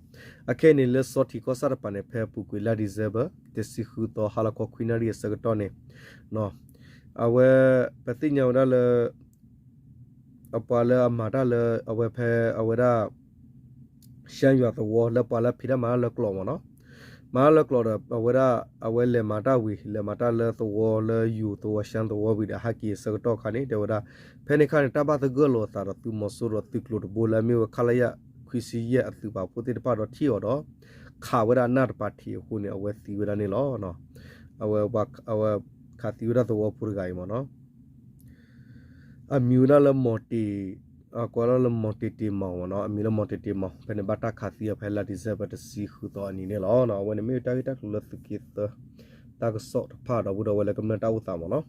အခဲအံၤန့ၣ်လၢစီထံကီၢ်ဆၣ်တပၤန့ၣ် ဖဲအပူၤကွံာ်လါဒံၣ်စဲဘၢၣ် တဆံဃုသီ ဟါလီၤခီခွံနၣ်ရံၣ်အဆၢကတီၢ်န့ၣ် အဝဲ ပသ့ၣ်ညါဝဲဒၣ်လၢ အပှၤလၢအမၤတၢ်လၢ အဝဲဖဲအဝဲဒၣ် ရှမ်းရွာသဝီ လၢပှၤလၢဖံးတၢ်မၤတၢ်လၢကျိာ်မ့ၢ်နီၤ, မၤတၢ်လၢကျိာ်ဒီး အဝဲဒၣ် အဝဲလဲၤမၤတၢ်ဝံၤ လဲၤမၤတၢ်လၢသဝီလၢယိၤသဝီ ရှမ်းသဝီဝံၤဒီး ဟဲက့ၤအဆၢကတီၢ်ခါန့ၣ် တဲဝဲဒၣ် ဖဲန့ၣ်ခါန့ၣ် တၢ်ဘၣ်သဂၢၢ်လိာ်အသးဒီးသုးမီၤစိရိၤသုးကျိၤတဘိလၢအမ့ၢ်ဝဲ ခလရ ခွံဆံယဲၢ် အသုးပာ်ဖှိၣ်သ့ၣ်တဖၣ်ဒီးထံၣ်အီၤဒီး ခးဝဲဒၣ်အနၢ်တပၤထံးအဃိန့ၣ် အဝဲသံဝဲဒၣ်န့ၣ်လီၤ. အဝဲ အဝဲခးသံဝဲဒၣ်သဝီဖိတဂၤအံၤမ့ၢ်နီၤ အမံၤဝဲဒၣ်လၢမီၤတ့ၢ်, ကိးလၢမီၤတ့ၢ်တ့ၢ်မီၤမ့ၢ်နီၤ, အမံၤလၢမီၤတ့ၢ်တ့ၢ်မီၤ ဖဲန့ၣ်ဘၣ်တၢ်ခးသံအီၤဖဲလါဒံၣ်စဲဘၢၣ်တဆံဃုသီအနံၤန့ၣ်လီၤ. အဝဲန့ၣ်မ့ၢ်တၢ်ဂ့ၢ်တၢ်ကျိၤလၢသုးက့သၢ တၢ်ကစီၣ်တဖၣ်ဒီပုၢ်ဒီဝဲၢ်လၢကမျၢၢ်တၢ်အိၣ်သးမ့ၢ်နီၤ.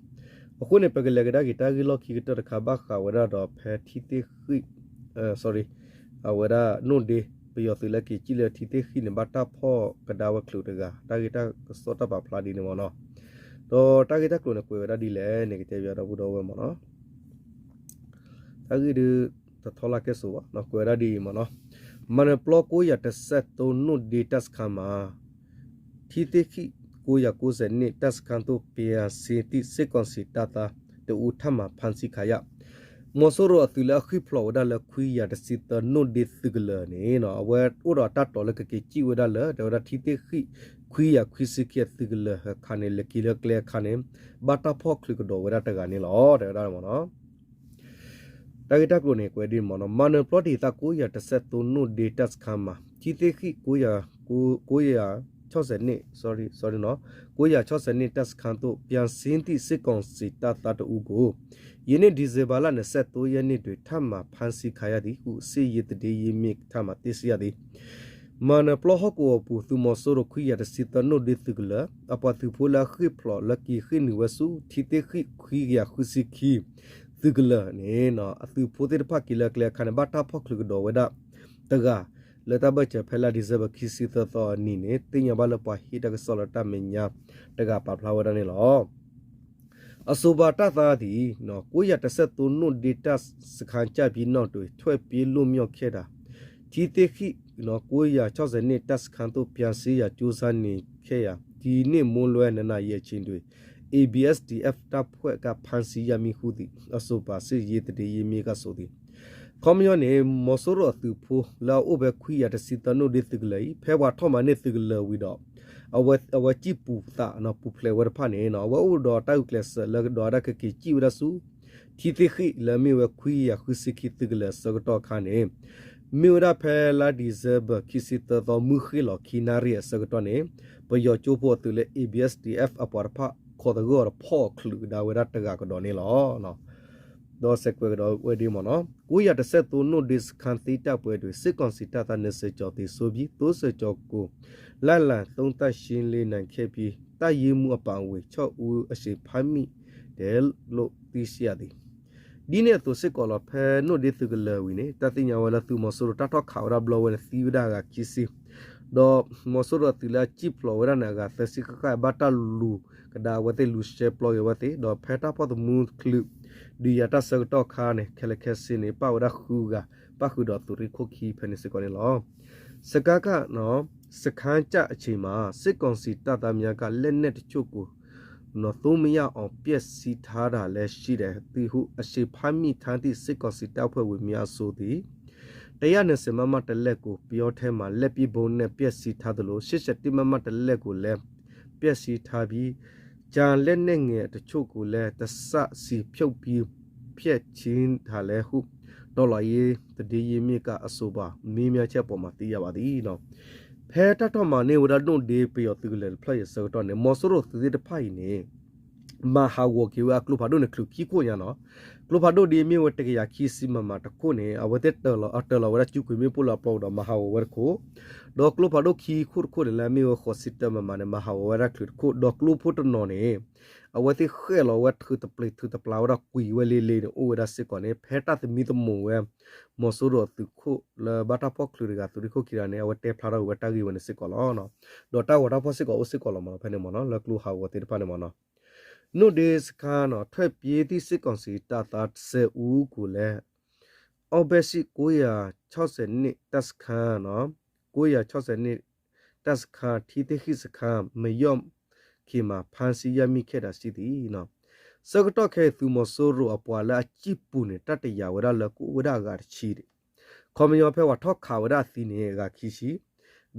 အဃိန့ၣ် ပကလဲၤကဒါက့ၤတၢ်ဂ့ၢ်လီၢ်ခံကတၢၢ်တခါ ဘၣ်ဃးဝဲဒၣ်ဒီးဖဲထံသ့ၣ်ဃံၣ် sorry အဝဲဒၣ်နိၣ်ဒ့ ပယီၤသုးလၢက့ၤစံၣ်လၢထံသ့ၣ်ဃံၣ်န့ၣ် ဘၣ်တၢ်ဖီၣ်ကဒါဝဲချုးတဂၤ တၢ်ဂ့ၢ်တၢ်ကစီၣ်တၢ်ပာ်ဖျါဒ်န့ၣ်မ့ၢ်နီၤ. ဒီးတၢ်ဂ့ၢ်တၢ်ကျိၤန့ၣ် ကွဲးဝဲဒၣ်ဒ်လဲၣ်န့ၣ် ကတဲဘၣ်ဒီပုၢ်ဒီဝဲၢ်မ့ၢ်နီၤ. တၢ်ဂ့ၢ်ဒုး တထီလၢကဲစိၤဘၣ် ကွဲးဝဲဒၣ်ဒ်အံၤမ့ၢ်နီၤ. မၤနၢၤပျီ ကိုးရာတစ်ဆယ့်သုံး နိၣ်ဒ့တပ်စခန်းမှာ ထံသ့ၣ်ဃံၣ် ကိုးရာကိုးဆယ်နှစ် တပ်စခန်းသို့ ပြန်ဆင်းသည့် စစ်ကောင်စီတပ်သားတစ်ဦး ထပ်မံဖမ်းဆီးခံရ မီၤစိရိၤအသုးလၢအဃံၢ်ဖျိးဝဲဒၣ်လၢ ခွံရာတဆံသၢ နိၣ်ဒ့သုးကလၢၤန့ၣ် အဝဲအိၣ်ဒီးတၢ်တိာ်လၢကက့ၤစံၣ်ဝဲဒၣ်လၢ တဲဝဲဒၣ်ထံသ့ၣ်ဃံၣ် ခွံရာခွံဆံခံအသုးကလၢၤအခါန့ၣ် လဲၤက့ၤလၢကျဲအခါန့ၣ် ဘၣ်တၢ်ဖီၣ်ချုးကဒီးဝဲဒၣ်တဂၤန့ၣ်လီၤ တဲဝဲဒၣ်မ့ၢ်နီၤ. တၢ်ဂ့ၢ်တၢ်ကျိၤန့ၣ် ကွဲးဒ်မ့ၢ်နီၤ. မၤနၢၤပျီ ဒေသ ကိုးရာတစ်ဆယ့်သုံး နိၣ်ဒ့တပ်စခန်းမှာ ထံသ့ၣ်ဃံၣ် ကိုးရာ ကိုးရာခြောက်ဆယ်နှစ် sorry sorry နော် ကိုးရာခြောက်ဆယ်နှစ် တပ်စခန်းသို့ ပြန်ဆင်းသည့် စစ်ကောင်စီတပ်သားတစ်ဦးကို ယနေ့ ဒီဇင်ဘာလ နှစ်ဆယ့်သုံးရက်နေ့တွင် ထပ်မံဖမ်းဆီးခံရသည်ဟု စစ်ရေးသတင်းရင်းမြစ်ထံမှ သိရှိရသည်. မၤနၢၤပျီဟီၣ်ကဝီၤပူၤ သုးမီၤစိရိၤ ခွံရာတဆံသၢ နိၣ်ဒ့သုးကလၢၤ အပှၤသုးဖိလၢအဃံၢ်ဖျိးလၢက့ၤဃ့ၢ်နုာ်ဝဲဆူ ထံသ့ၣ်ဃံၣ် ခွံရာဃုဆံခံ သုးကလၢၤန့ၣ် အသုးဖိသ့ၣ်တဖၣ်က့ၤလၢကျဲအခါန့ၣ် ဘၣ်တၢ်ဖီၣ်ချုးကဒီးဝဲဒၣ်တဂၤ လၢတၢ်ဘၢၣ်စၢၤဖဲလါဒံၣ်စဲဘၢၣ် ခံဆံသၢသီအနံၤန့ၣ် သ့ၣ်ညါဘၣ်လၢပှၤဟ့ၣ်တၢ်ကစီၣ်လၢတၢ်မဲာ်ညါတဂၤပာ်ဖျါဝဲဒၣ်န့ၣ်လီၤ. အဆိုပါတပ်သားသည် ကိုးရာတစ်ဆယ့်သုံး နိၣ်ဒ့တပ်စခန်းကျပြီးနောက်တွင် ထွက်ပြေးလွတ်မြောက်ခဲ့တာ ထံသ့ၣ်ဃံၣ် ကိုးရာခြောက်ဆယ်နှစ် တပ်စခန်းသို့ ပြန်ဆင်းရန် ကြိုးစားနေခဲ့ရာ ဒီနေ့မွန်းလွဲ နှစ်နာရီအချိန်တွင် ABSDF တပ်ဖွဲ့က ဖမ်းဆီးရမိဟုသည် အဆိုပါ စစ်ရေးသတင်းရင်းမြစ်က ဆိုသည်. ခီပညီန့ၣ် မီၤစိရိၤအသုးဖိလၢအအိၣ်ဖဲ ခွံရာတဆံသၢ နိၣ်ဒ့သုးကလၢၤအံၤ ဖဲပှၤထီၣ်မၤန့ၢ်သုးကလၢၤဝံၤဒီး အဝဲ အဝဲစံၣ်ပူၤသး ပူၤဖျဲးဝဲတဖၣ်န့ၣ် အဝဲအိၣ်ဒီးတၢ်ဂုာ်ကျဲးစၢးလၢကဒီးဝဲဒၣ်ကက့ၤစံၣ်ဝဲဒၣ်ဆူ ထံသ့ၣ်ဃံၣ်လၢအမ့ၢ်ဝဲ ခွံရာဃုဆံခံ သုးကလၢၤအဆၢကတီၢ်အခါန့ၣ် မ့ၢ်ဝဲဒၣ်ဖဲလါဒံၣ်စဲဘၢၣ် ခံဆံသၢသီ မုၢ်ဃ့ၢ်လီၤခံနၣ်ရံၣ်အဆၢကတီၢ်န့ၣ် ပယီၤကၠိဖိအသုးလၢ ABSDF အပှၤတဖၣ် ခိးသဂၢၢ်အီၤဒီးဖီၣ်အီၤချုးကဒါဝဲဒၣ်တဂၤကဒီးန့ၣ်လီၤ. ဒီးစဲးကွဲးကဒီးဝဲဒ်မ့ၢ်နီၤ, ကိုးရာတစ်ဆယ့်သုံး နိၣ်ဒ့စခန်းသိမ်းတိုက်ပွဲတွင် စစ်ကောင်စီတပ်သား နှစ်ဆယ်ကျော်သေဆုံးပြီး သုံးဆယ်ကျော်ကို လိုက်လံသုံးသပ်ရှင်းလင်းနိုင်ခဲ့ပြီး တပ်ရင်းမှူးအပါအဝင် ခြောက်ဦးအရှင်ဖမ်းမိတယ်လို့ သိရှိရသည်. ဒ်န့ၣ်အသိးစ့ၢ်ကီးလီၤ ဖဲနိၣ်ဒ့သုးကလၢၤဝံၤန့ၣ် တၢ်သ့ၣ်ညါဝဲလၢသုးမီၤစိရိၤတၢ်ထီၣ်ခးဝဲဒၣ်ဘျီဝဲန့ၣ် သံဝဲဒၣ်အဂၤခံဆံ ဒီးမီၤစိရိၤအသုးလၢအစံၣ်ဖျိးဝဲဒၣ်န့ၣ် အဂၤသၢဆံဃၣ်ဃၣ် ဘၣ်တၢ်လူၤကဒါအဝဲသ့ၣ် လူၤရှဲပျီက့ၤအဝဲသ့ၣ် ဒီးဖဲတၢ်ဖီၣ်သမူချုး ဒုးယၤတၢ်ဆၢကတီၢ်အခါန့ၣ် ခဲလၢာ်ခဲဆ့န့ၣ် ပၣ်ဝဲဒၣ်ဃုဂၤ ပၣ်ဃုာ်ဒီးသုးရ့ၣ်ခိၣ်ခံဖဲန့ၣ်စ့ၢ်ကီးန့ၣ်လီၤ. စကးကး စခန်းချအချိန်မှာ စစ်ကောင်စီတပ်သားများက လက်နက်တချို့ကို သိမ်းမရအောင် ဖျက်ဆီးထားတာလည်း ရှိတယ်ဟု အရှင်ဖမ်းမိဖမ်းသည့် စစ်ကောင်စီတပ်ဖွဲ့ဝင်များအဆိုသည် တစ်ရာနှစ်ဆယ်မမ တစ်လက်ကို ပယောထဲမှာ လက်ပစ်ဗုံးနဲ့ ဖျက်ဆီးထားသလို ရှစ်ဆယ့်တစ်မမ တစ်လက်ကိုလည်း ဖျက်ဆီးထားပြီး ကျန်လက်နက်ငယ်တချို့ကိုလည်း တစ်စစီးဖြုတ်ပြီး ဖျက်ဆီးထားတယ်ဟု တော်လှန်ရေးသတင်းရင်းမြစ်က အဆိုပါ မေးမြန်းချက်အပေါ်မှာ သိရပါသည် ဖဲတၢ်ထီၣ်မၤန့ၢ်ဝဲဒၣ် နိၣ်ဒ့ပယီၤသုးကလၢၤတဖျၢၣ်အံၤအဆၢကတီၢ်န့ၣ် မီၤစိရိၤသုးသ့ၣ်တဖၣ်အံၤန့ၣ် မၤဟးဂီၤက့ၤဝဲအကျိဖးဒိၣ်န့ၣ် ချုးခံခိၣ်ညါနီၤ. ကျိဖးဒိၣ်ဒ်အမ့ၢ်ဝဲ တစ်ရာခံဆံ မမ တခိၣ်န့ၣ် အဝဲသ့ၣ်တၢၢ်လီၤ အတၢၢ်လီၤဝဲဒၣ် ကၠူကွံာ်မ့ၣ်ပိၢ်လၢအပျီကဒီး မၤဟးဂီၤဝဲတခိၣ်, ဒီးကျိဖးဒိၣ်ခံခိၣ်တခိၣ်န့ၣ် လၢအမ့ၢ်ဝဲ ဃိးဆံတၢ မမ န့ၣ် မၤဟးဂီၤဝဲဒၣ်ချုးတခိၣ်, ဒီးကျိဖိတနီၤန့ၣ် အဝဲသ့ၣ်ဃဲၣ်လီၤဝဲ ထုးတပျ့ၤထုးတပျါဝဲဒၣ် ကွံာ်ဝဲလ့လ့န့ၣ် အိၣ်ဝဲဒၣ်စ့ၢ်ကီးန့ၣ် ဖဲတၢ်သမံသမိးဝဲ မီၤစိရိၤအသုးခိၣ်လၢဘၣ်တၢ်ဖီၣ်ချုးတဂၤ သုးရ့ၣ်ခိၣ်ခံဂၤန့ၣ် အဝဲတဲဖျါထီၣ်ဝဲတၢ်ဂ့ၢ်ဝဲန့ၣ်စ့ၢ်ကီးလီၤ. ဒီးတၢ်ဂီၤတၢ်ဖီၣ်စ့ၢ်ကီးအိၣ်စ့ၢ်ကီးလီၤမနီၤ ဖဲန့ၣ်မနီၤ လၢကျိဟးဂီၤသ့ၣ်တဖၣ်န့ၣ်မနီၤ. နိၣ်ဒ့စခန်း ထွက်ပြေးသည့် စစ်ကောင်စီတပ်သား ဆယ်ဦးကိုလည်း အောက်ဘက်ရှိ ကိုးရာခြောက်ဆယ်နှစ် တပ်စခန်း ကိုးရာခြောက်ဆယ်နှစ် တပ်စခန်း ထံသ့ၣ်ဃံၣ်စခန်း မရောက်ခင်မှာ ဖမ်းဆီးရမိခဲ့တာရှိသည် ဆၢကတီၢ်ခဲအံၤ သုးမီၤစိရိၤအပှၤလၢအစံၣ်ပူၤန့ၣ် တၢ်တယာ်ဝဲဒၣ်လၢကအိၣ်ဝဲဒၣ်အဂၤတဆံဒံး, ခီပညီဖဲပှၤထီၣ်ခးဝဲဒၣ်အသံန့ၣ် အဂၤခံဆံ, ဒီး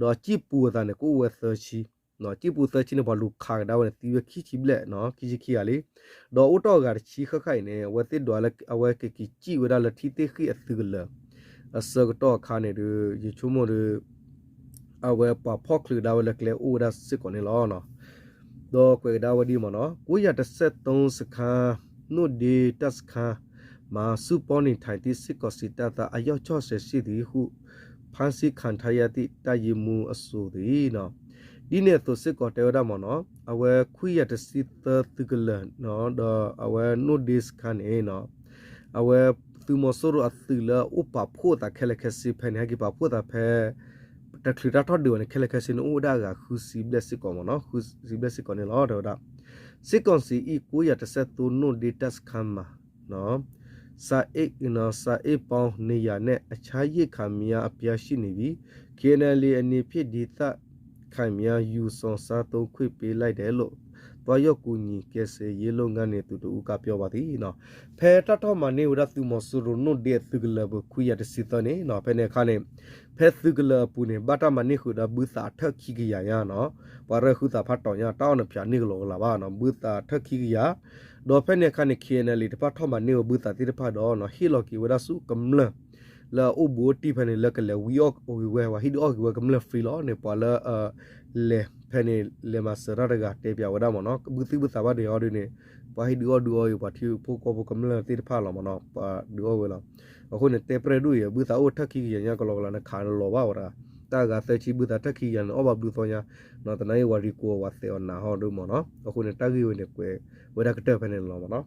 အစံၣ်ပူၤအသးန့ၣ် ကအိၣ်ဝဲသၢဆံ, စံၣ်ပူၤသၢဆံန့ၣ် ပှၤလူၤခးကဒါဝဲန့ၣ် သံဝဲခံဆံဘျဲၣ်နီၤ ခံဆံခံဂၤလံ, ဒီးအိၣ်တ့ၢ်အဂၤတဆံဃၣ်ဃၣ်အံၤန့ၣ် အဝဲသ့ၣ်ဒွးလၢ အဝဲကက့ၤစံၣ်ဝဲဒၣ်လၢထံသ့ၣ်ဃံၣ်အသုးကလၢၤ အဆၢကတီၢ်အခါန့ၣ်ဒီး ယဆိကမိၣ်ဒီး အဝဲပှၤဖီၣ်ချုးကဒါဝဲလၢကျဲအိၣ်ဝဲဒၣ်စ့ၢ်ကီးန့ၣ်လီၤ. ဒီးကွဲးကဒါဝဲဒ်မနီၤ ကိုးရာတစ်ဆယ့်သုံး စခန်း နိၣ်ဒ့တပ်စခန်းမှာ စုပေါင်းနေထိုင်သည့် စစ်ကောင်စီတပ်သား အယောက်ခြောက်ဆယ်ရှိသည်ဟု ဖမ်းဆီးခံထားရသည့် တပ်ရင်းမှူးအဆိုသည် ဒ်န့ၣ်အသိးစ့ၢ်ကီးတဲဝဲဒၣ်မနီၤ အဝဲခွံရာတဆံသၢသုးကလၢၤ ဒီးအဝဲနိၣ်ဒ့စခန်းန့ၣ် အဝဲသုးမီၤစိရိၤအသုးလၢအအိၣ်ပာ်ဖှိၣ်အသးခဲလၢာ်ခဲဆ့ဖဲန့ၣ် ဟဲက့ၤပာ်ဖှိၣ်သးဖဲ တချုးတၢ်ထီၣ်ဒုးဘၣ်န့ၣ် ခဲလၢာ်ခဲဆ့န့ၣ် အိၣ်ဝဲဒၣ်အဂၤဃုဆံဘျဲၣ်စ့ၢ်ကီးမနီၤ ဃုဆံဘျဲၣ်စ့ၢ်ကီးန့ၣ်လီၤ တဲဝဲဒၣ် စစ်ကောင်စီ၏ ကိုးရာတစ်ဆယ့်သုံး နိၣ်ဒ့တပ်စခန်းမှာ စာအိတ် စာအိတ်ပေါင်း နှစ်ရာနဲ့ အခြားရိက္ခာများ အပြားရှိနေပြီ။ ခီအဲန်အယ်လ်အေ အနေဖြင့် ဒေသခံများ ယူဆောင်စားသုံးခွင့် ပေးလိုက်တယ်လို့ သွားရောက်ကူညီ ကယ်ဆယ်ရေး လုပ်ငန်းနေသူ တစ်ဦးက ပြောပါသည် ဖဲတၢ်ထီၣ်မၤန့ၢ်ဝဲဒၣ်သုးမီၤစိရိၤနိၣ်ဒ့အသုးကလၢၤပူၤ ခွံရာတဆံသၢန့ၣ် ဖဲန့ၣ်အခါန့ၣ် ဖဲသုးကလၢၤအပူၤန့ၣ် ဘၣ်တၢ်မၤန့ၢ်ဃုာ်ဒီးဘုသးအထၢၣ်ခံကယၤညါနီၤ ပှၤရဲၣ်ဃုသးဖးတီၤညါ တၢ်အီၣ်နဖၠးန့ၢ်ကလီကလီဘၣ်နီၤ ဘုသးထၢၣ်ခံကယၤ ဒီးဖဲန့ၣ်အခါန့ၣ် ခီအဲန်အယ်လ်အေ တဖၣ်ထီၣ်မၤန့ၢ်ဝဲဘုသးသ့ၣ်တဖၣ်ဒီးနီၤ ဟ့ၣ်လီၤက့ၤဝဲဒၣ်ဆူကမျၢၢ် လၢအအိၣ်ဘူးအိၣ်တံၢ်ဖဲန့ၣ် လၢကလဲၤဝံအီၣ်က့ၤဝဲ ပှၤဟ့ၣ်ဒုးအီၣ်က့ၤဝဲကမျၢၢ် free လီၤန့ၣ် ပှၤလၢ လဲၤဖဲန့ၣ် လဲၤမၤစၢၤတၢ်တဂၤတဲပၠးဝဲဒၣ်မနီၤ ဘုသံဘုသးဘၣ်ဒုးအီၣ်ဒုးန့ၣ် ပှၤဟ့ၣ်ဒုးအီၣ်ဒုးအီအံၤ ပှၤထံဖိကီၢ်ဖိကမျၢၢ်သ့ၣ်တဖၣ်လီၤမနီၤ ပှၤဒုးအီၣ်ဝဲလီၤ အဃိန့ၣ် တဲပြဲၢ်ဒိၣ်အံၤ ဘုသးအိၣ်ထၢၣ်ခံကယၤညါကလီကလီန့ၣ် ခးလီၤဘၣ်ဝဲဒၣ် တၢ်အဂၤသၢဆံ ဘုသးထၢၣ်ခံကယၤန့ၣ် အီၣ်ဘၣ်ဘျုးသီညါ တနာ်အံၤ ဝၤရံကိး ဝၤသဲးအီၤနၤဟီၣ်ဒိၣ်မနီၤ အဃိန့ၣ် တၢ်ဂ့ၢ်ဝဲန့ၣ် ကွဲးဝဲဒၣ်ကတၢၢ်ဖဲန့ၣ်လီၤမနီၤ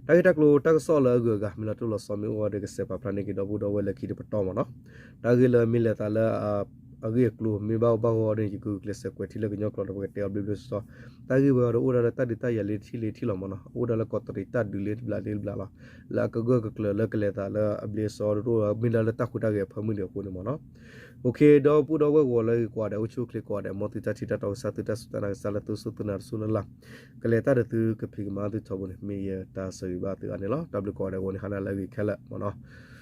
တၢ်ဂ့ၢ်တၢ်ကျိၤတၢ်ကစီၣ်လၢအဂုၤအဂၤ မ့ၢ်လီၤတိၢ်လီၤဆီမ့ၢ်အိၣ်ဝဲဒီး ကစဲးပာ်ဖျါန့ၢ်က့ၤဒီပုၢ်ဒီဝဲၢ်လၢခံတပတီၢ်မနီၤ တၢ်ဂ့ၢ်လၢမ့ၢ်လဲၤသးလၢ အဂ့ၢ်အကျိၤမ့ၢ်ဘၣ်အိၣ်ဘၣ်ဂီၢ်ဒီး ယကဂုာ်ကျဲးစၢးကွဲးထံလၢကညီကျိာ်ဒီး ပကတဲအီၤဘျ့ဘျ့ဆှီဆှီ တၢ်ဂ့ၢ်ဝဲအံၤဒီးအိၣ်ဒၣ်လၢတၢ်ဒုးတၢ်ယၤလၢတထံၣ်လၢထံၣ်လီၤမနီၤ အိၣ်ဒၣ်လၢကီးတရံးတၢ်ဒုးလၢတဘျးလၢတဘျးလီၤ လၢအကဂၢၢ်ကကျၢၤလၢကလဲၤသးလၢအဘျ့အစီတအိၣ် မ့ၢ်ဒၣ်လၢတၢ်ဟူးတၢ်ဂဲၤအဖၢမုၢ်ဒံးအဃိန့ၣ်မနီၤ အိၣ်ခ့ဒီပုၢ်ဒီဝဲၢ်ဂီၤလၢဂ့ၤကိးဂၤဒဲး အိၣ်ဆူၣ်အိၣ်ချ့ကိးဂၤဒဲး မ်သုတၢ်ထံၣ်တၢ်တီကစၢ် သုတၢ်စူၢ်တၢ်နာ်ကစၢ်လၢသုစူၢ်သုနာ်တစူၢ်လၢ်လၢ် ကလဲၤတၢ်ဒီးသုကဖံးကမၤသုထီဘိန့ၣ် မ့ၢ်ယတၢ်ဆၢဂ့ၤဘၣ်သုအါန့ၣ်လီၤ. တၢ်ဘျုးကိးဂၤဒဲး ဂီၤန့ၣ်ဟါနၤလၢအဂ့ၤခဲလၢာ်မနီၤ